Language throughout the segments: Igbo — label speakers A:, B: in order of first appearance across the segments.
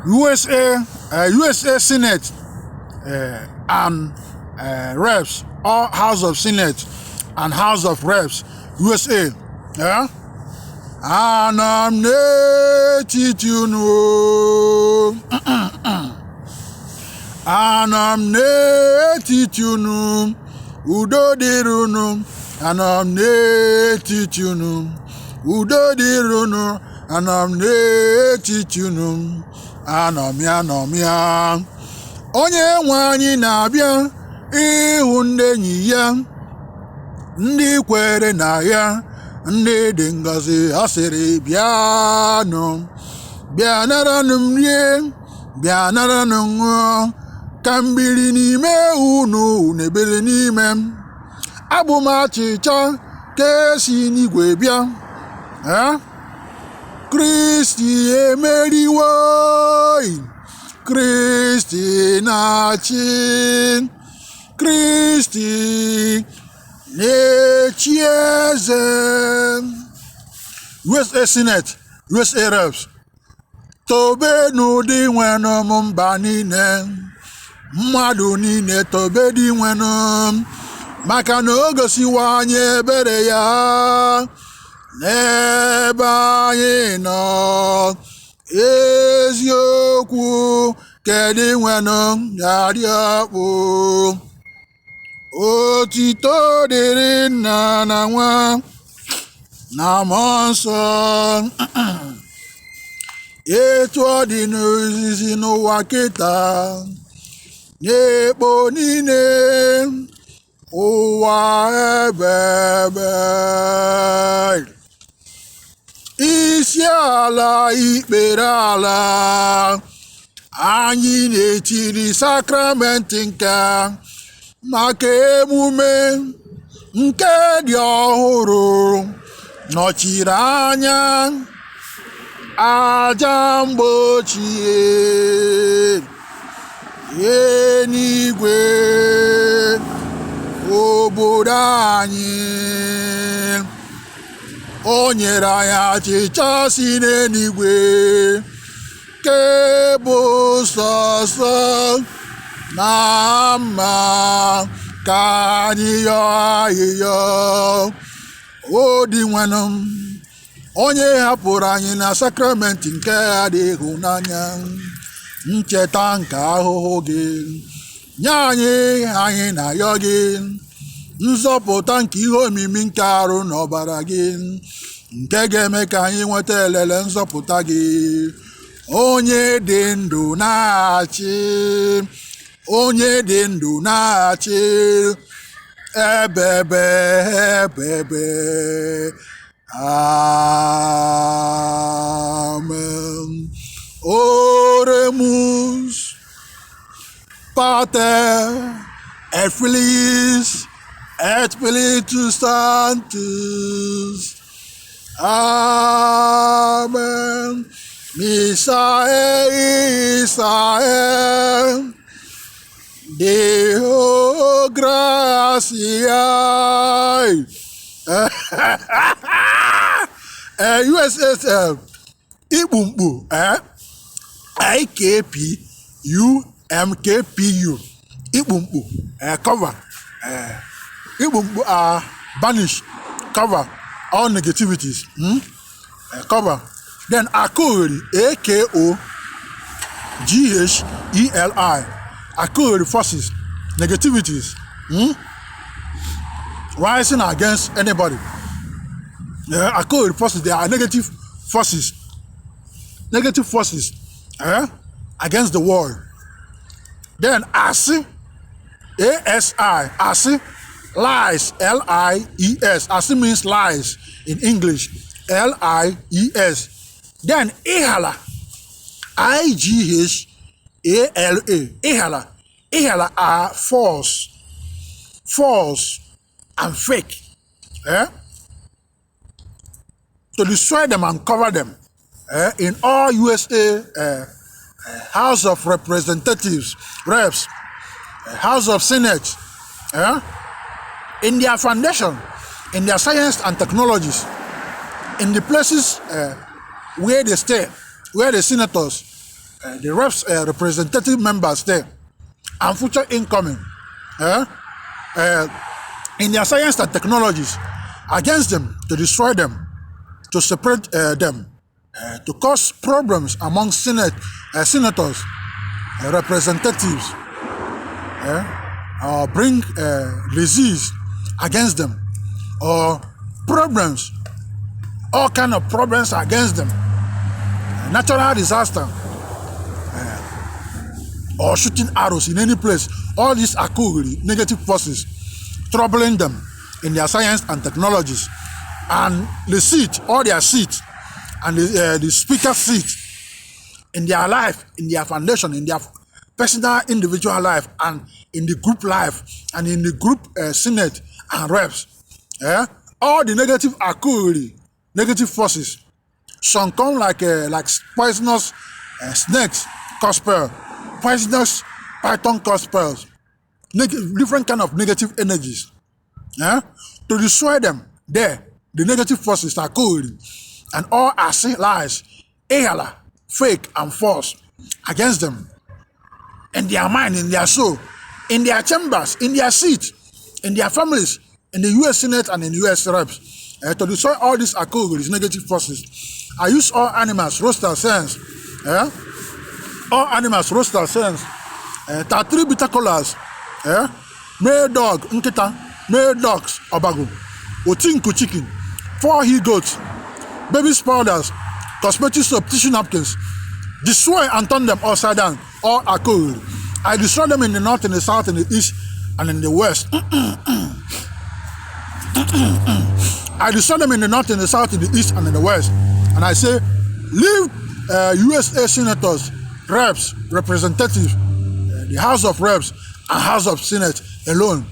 A: USA, USA Senate and Reps, all House of Senate and House of Reps, USA. Eh? Anọ m n'etiti unu o. Anọ m n'etiti unu, udo dịrị unu. Anọ m n'etiti unu, udo dịrị unu. Anọ m n'etiti unu, anọ m ya, anọ m ya. Onye nwe anyị na-abịa ịhụ ndị enyi ya, ndị kwere na ya, ndị dị ngọzi. Ọ sịrị, "Bịanụ, bịa naranụ m rie, bịa naranụ ṅụọ, ka m biri n'ime unu, unu ebiri n'ime m. Abụ m achịcha ka esi n'igwe bịa." Eh? Kristi emeriwo, Kristi na-achị, Kristi na-echi eze. USA Senate, USA Reps, tobenu Dinwenụ m, mba niile, mmadụ niile, tobe Dinwenụ, maka na o gosiwo anyị ebere ya n'ebe anyị nọ. Eziokwu kedụ nwenụ ga-adị ọkpụ. Otito dịrị Nna na Nwa na Mmụọ Nsọ, etu ọ dị n'izizi, n'ụwa kịta, n'ekpo niile, ụwa ebebe. Isi ala, ikpere ala, anyị na-etiri sakramenti nke maka emume nke dị ọhụrụ nọchiri anya aja mgbe ochie. Eluigwe obodo anyị, o nyere anyị achịcha si n'eluigwe, ke bụ sọsọ na mma. Ka anyị yọọ ayịyọ. O Dinwenụ, onye hapụrụ anyị na sakramenti nke dị ịhụnanya ncheta nke ahụhụ gị, nye anyị, anyị na-ayọ gị, nzọpụta nke ihe omimi nke arụ na ọbara gị, nke ga-eme ka anyị nweta elele nzọpụta gị, onye dị ndụ na-achị, onye dị ndụ na-achị ebebe ebebe. Amen. Oremus. Pater et Filius et Spiritus Sanctus. Amen. Misael, Israel, Deo gratias. USSL, ikpu mkpu, IKP UMKPU, ikpu mkpu, cover, ikpu mkpu are banish, cover all negativities, Cover. Then Akogheri, AKO GHELI, Akogheri forces, negativities, Rising against anybody. Yeah, Akogheri forces, they are negative forces. Negative forces, eh, against the world. Then Asi, ASI, Asi, lies, Lies. Asi means lies in English. Lies. Then Ihala, Ighala, Ihala. Ihala are false, false and fake. Eh? To destroy them and cover them, eh, in all USA House of Representatives, Reps, House of Senate, eh, in their foundation, in their science and technologies, In the places where they stay, where the senators, the reps, representative members stay, and future incoming, in their science and technologies, against them, to destroy them, to separate them, to cause problems among senators, representatives, or bring disease against them, or problems, all kind of problems against them, natural disaster, or shooting arrows in any place. All these are negative forces troubling them in their science and technologies. And the seat, all their seat, and the speaker seat in their life, in their foundation, in their personal individual life, and in the group life, and in the group senate and reps. Eh? All the negative akuri, negative forces. Some come like poisonous snakes cause spell, poisonous python cause spells, different kind of negative energies. Eh? To destroy them there, the negative forces are cold, and all asị, lies, ịghala, fake and false against them in their mind, in their soul, in their chambers, in their seat, in their families, in the US Senate and in the US reps. To destroy all these these negative forces. I use all animals, rooster sense. All animals, rooster sense. 33 bitter kolas. Male dog, nkịta, male dogs, ọbọgwụ, otinku chicken, four he goats, baby powders, cosmetic soap, tissue napkins. Destroy and turn them upside down, all are cold. I destroy them in the north, in the south, in the east, and in the west. I destroy them in the north, in the south, in the east, and in the west. And I say, leave USA senators, reps, representatives, the House of Reps, and House of Senate alone.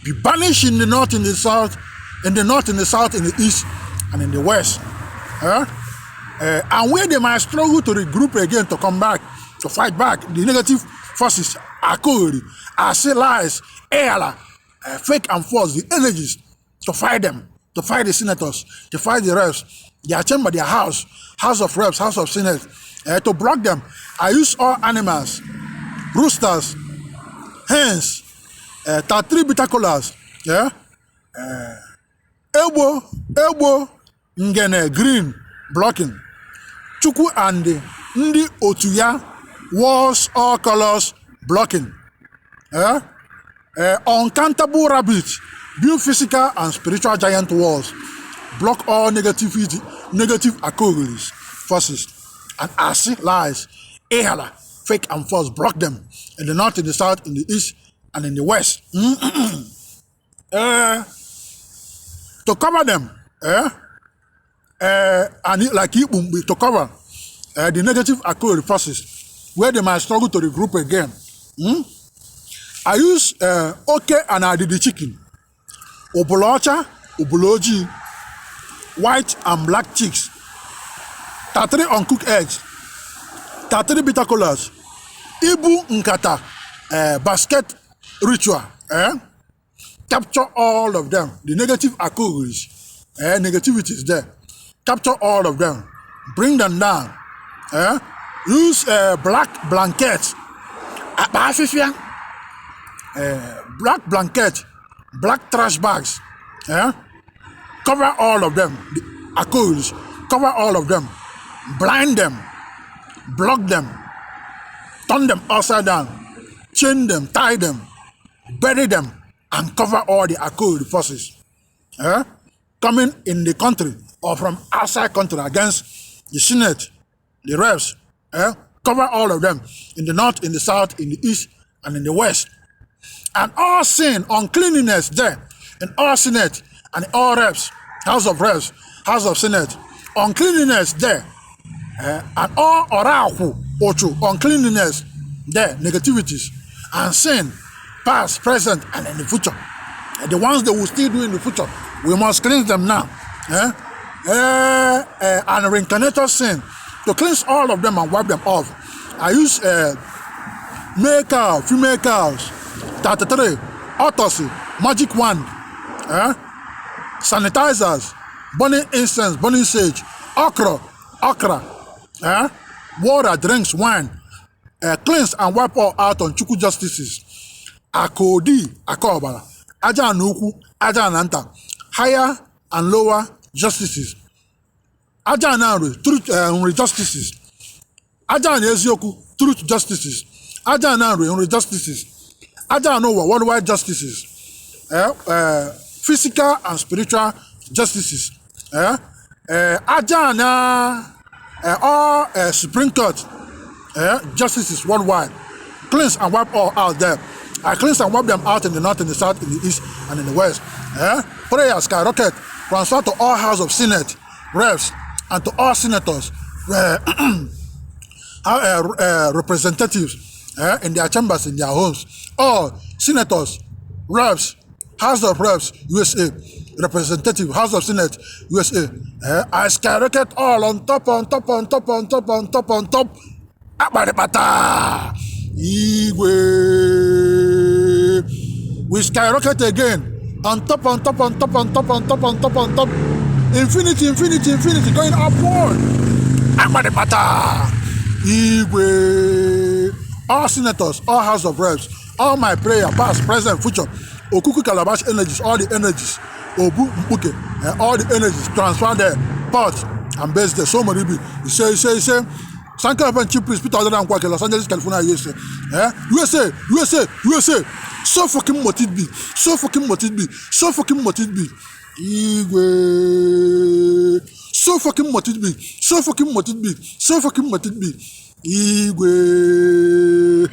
A: Be banished in the north, in the south, in the north, in the south, in the east, and in the west. Huh? And where they might struggle to regroup again to come back, to fight back, the negative forces are cold, asị, lies, air, fake and false, the energies to fight them, to fight the senators, to fight the reps, their chamber, their house, House of Reps, House of Senate, to block them. I use all animals, roosters, hens, 33 bitter kolas, yeah, egbo, egbo, ngene, green, blocking. Chukwu and ndị otu ya, walls all colors, blocking. Eh? Uncountable rabbits build physical and spiritual giant walls, block all negativity, negative activities, forces, and asị, lies, ịghala, fake and false, block them in the north, in the south, in the east, and in the west. To cover them, and like ikpu to cover the negative activity forces, where they might struggle to regroup again. I use oke and adidi chicken, obolo ọcha, obolo ojii, white and black chicks, 33 uncooked eggs, 33 bitter kolas, ibu nkata, basket ritual, eh? Capture all of them, the negative activities, negativities there. Capture all of them, bring them down. Eh? Use black blanket, akpa afịfịa, black blanket, black trash bags. Eh? Cover all of them, the accounts, cover all of them, blind them, block them, turn them upside down, chain them, tie them, bury them, and cover all the occult forces, eh, coming in the country or from outside country against the Senate, the reps, eh? Cover all of them in the north, in the south, in the east, and in the west. And all sin, uncleanliness there, in all Senate and all reps, House of Reps, House of Senate, uncleanliness there, and all oraku, ochu, uncleanliness there, negativities, and sin, past, present, and in the future. And the ones that will still do in the future, we must cleanse them now. Eh? And reincarnator sin, to cleanse all of them and wipe them off. I use male cow, female cows, 33, autopsy, magic wand, eh? Sanitizers, Burning incense, burning sage, okra, okra, eh? Water, drinks, wine, cleanse and wipe all out on Chukwu justices. Akodi, Akobara, Aja na ukwu, Aja na nta, higher and lower justices. Aja na nri, truth, nri justices. Aja na eziokwu, truth justices. Aja na nri, nri justices. Aja na ụwa, worldwide justices. Physical and spiritual justices. Aja na all Supreme Court justices worldwide. Cleanse and wipe all out there. I cleanse and wipe them out in the north, in the south, in the east, and in the west. Prayer skyrocket, transfer to all House of Senate, reps, and to all senators, representatives in their chambers, in their homes. All senators, reps, House of Reps, USA, representative, House of Senate, USA. I skyrocket all on top, on top, on top, on top, on top, on top. Akparịkpata! Igwe! We skyrocket again. On top, on top, on top, on top, on top, on top, on top. Infinity, infinity, infinity, going upward. Akparịkpata! Igwe! All senators, all House of Reps, all my prayer, past, present, future, Okuku Calabash energies, all the energies, Obu Mpuke, all the energies, transfer there, pot, and base there. So many be. You say, you say, you say, Sanka and Chief Priest, Peter Odeda Nkwake, Los Angeles, California, USA. Eh? USA, USA, USA. So fucking must it be. So fucking must it be. So fucking must it be. Igwe. So fucking must it be. So fucking must it be. So fucking must it be. Igwe.